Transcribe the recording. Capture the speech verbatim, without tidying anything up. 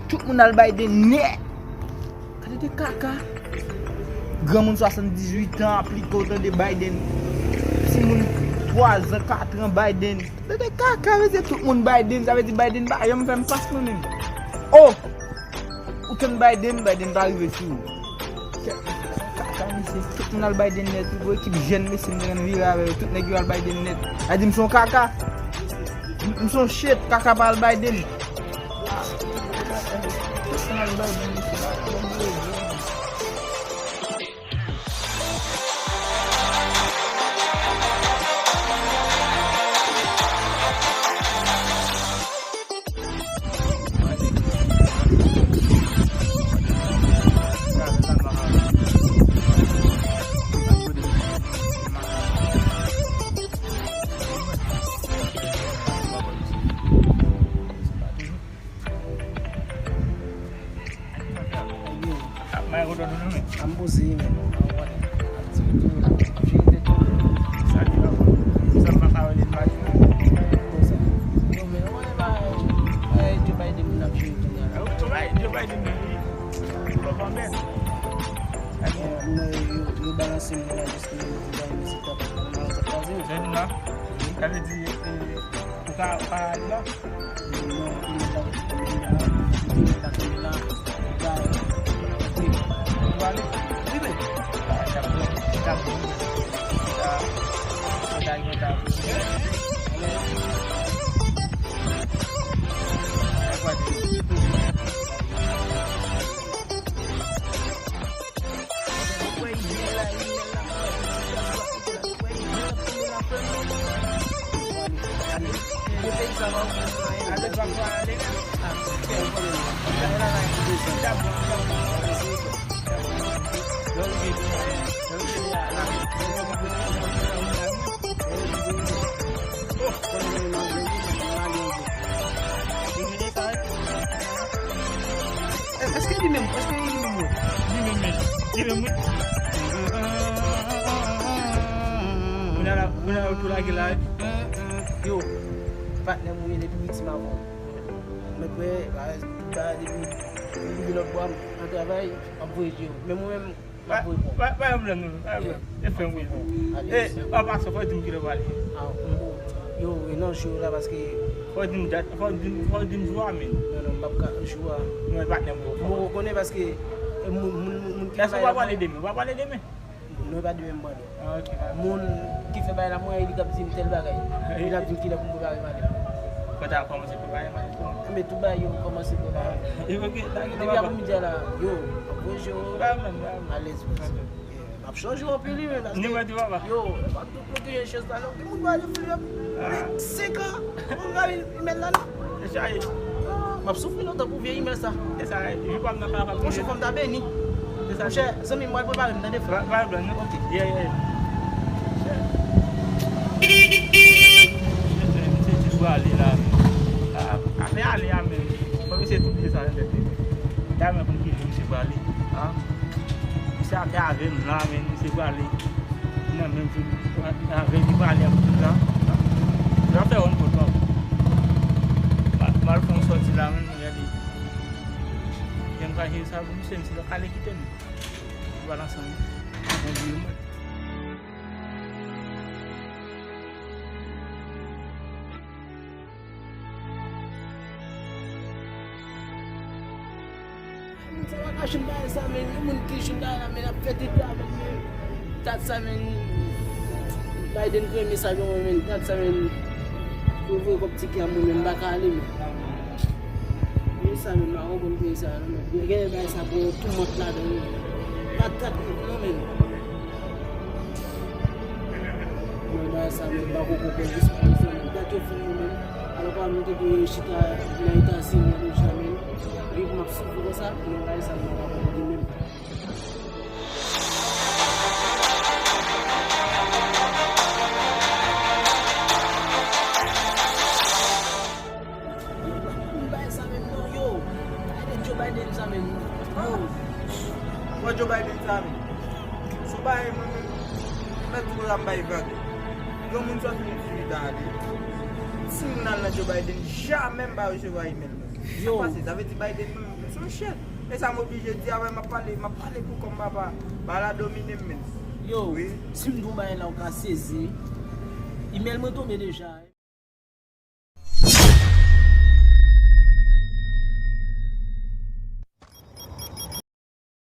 Tout moun al Biden nèt. Gade de kaka. Granmoun swasanndizuit an aplike w tande Biden. Timoun twazan, katran Biden. Gade de kaka, mesye, tout moun Biden. Sa vle di Biden pa janm fè m pas mwen menm. Oh! Ou tann Biden, Biden pa rive sou ou. Kaka, mesye. Tout moun al Biden nèt. Yon ekip jèn mesye m te konn vire avè yo. Tout nèg yo al Biden nèt. A di m se yon kaka. M se yon shit, kaka pa al Biden. Ap may kote nou nan men. An poze, men. An wè. Ap tire tou. Ap jere tèt ou. Sa li la. Sa pa ka rele pa jwe. Konsa. Yo, men, wè, ba, ba, Joe Biden, moun ap jere kounye a la. Joe Biden, Joe Biden, men, li. Li pa bèt. Yo, yo, yo balanse moun la jis pou yo di, ba, men se tap, nan tap kraze. Se nou la. Sa vle di, e, ou ka, ou ka ale la? Èske li menm? Èske li menm wi? Li menm menm. Li menm wi. Kounye a la, kounye a la, ou tou lage la wi. Yo, patnè m ou ye depi piti m avè w. Mwen kwè, tout bagay depi, depi lòt bò a, m ap travay, m ap voye je yo. Men mwen menm, Pa, pa, pa gen pwoblèm non, pa gen pwoblèm. E fè m wi. E, an pasan, fò w di m kilè w prale. Ah, m bon. Yo, e nan jou la paske. Fò w di m dat, fò w di m, fò w di m jou a, men. Non, non, m p ap ka jou a. Non, e patnè m, bro. M poko konnen paske, e, moun, moun, moun, moun ki. Èske w pa prale demen? W pa prale demen? Non, e pa demen m prale. Ah, ok. Moun ki fè bagay la, mwen, li k ap di m tèl bagay. Li k ap di m kilè pou m prepare malèt. Fò ta kòmanse prepare malèt pou mwen. Men tout bagay yo kòmanse prepare. Depi apremidi a la, yo, ap voye je yo. Alèz, bro. M ap chanje w anpil, wi, men, paske, yo, pa tout moun ki gen chans la, non. Gen moun pa reflechi, men senk an, moun pa imèl la, non. M ap soufri lontan pou vye imèl sa. Monchè, fò m ta beni. Monchè, zanmi m, mwen prepare m, tande, frè. Pa, pa, pa, non. Ok. Yeah, yeah. Misye jis prale la. Ah, afè ale a, men. Fò misye tou bliye sa nan tèt li. Dayè, men konn ki jou misye prale. Ah. Misye ap avè m la, men misye prale. Nan menm jou, avè li prale ap tout la. Yo ap fè wonn kont la. M al fè yon sòti la, men, gade. Jan m ka jere sa pou misye, misye pa ka ale kite m. Yo pral ansanm. Bon, di mwen. Moun sa pa ka jwenn bagay sa, men. Gen moun ki jwenn bagay la, men, ap fè tete avè l, men. Dat sa, men. Biden premye sa, men, men. Dat sa, men. Pou voye kòb tike a, mwen menm, m pa ka ale, men. Peyi sa menm, m pa konprann peyi sa non, men. Gen bagay sa bon, tou mant ladan wi. Patat non, men. Mwen bagay sa menm, m pa konprann jis pou sa menm. Dat yo fin nou menm. Alò pa m te dwe chita nan Etazini deja menm. Epi pou m ap soufri konsa, mwen bagay sa m pa konprann menm. Moun bay sa menm non, yo. Gade Joe Biden sa menm. Yo. Wè Joe Biden sa menm. Sou bay mwen menm. Mèt tou la m bay vag. Granmoun sòti nan dizuit an ale. Si moun al nan Joe Biden, jamè m pa resevwa imèl mwen. Yo. Sa pase, sa vle di Biden menm. Monchè, e sa m oblije di a, wè, m ap pale, m ap pale pou kò m, papa. Bagay la domine m, men. Yo, si m di yon bagay la, ou ka sezi. Imèl mwen tonbe deja.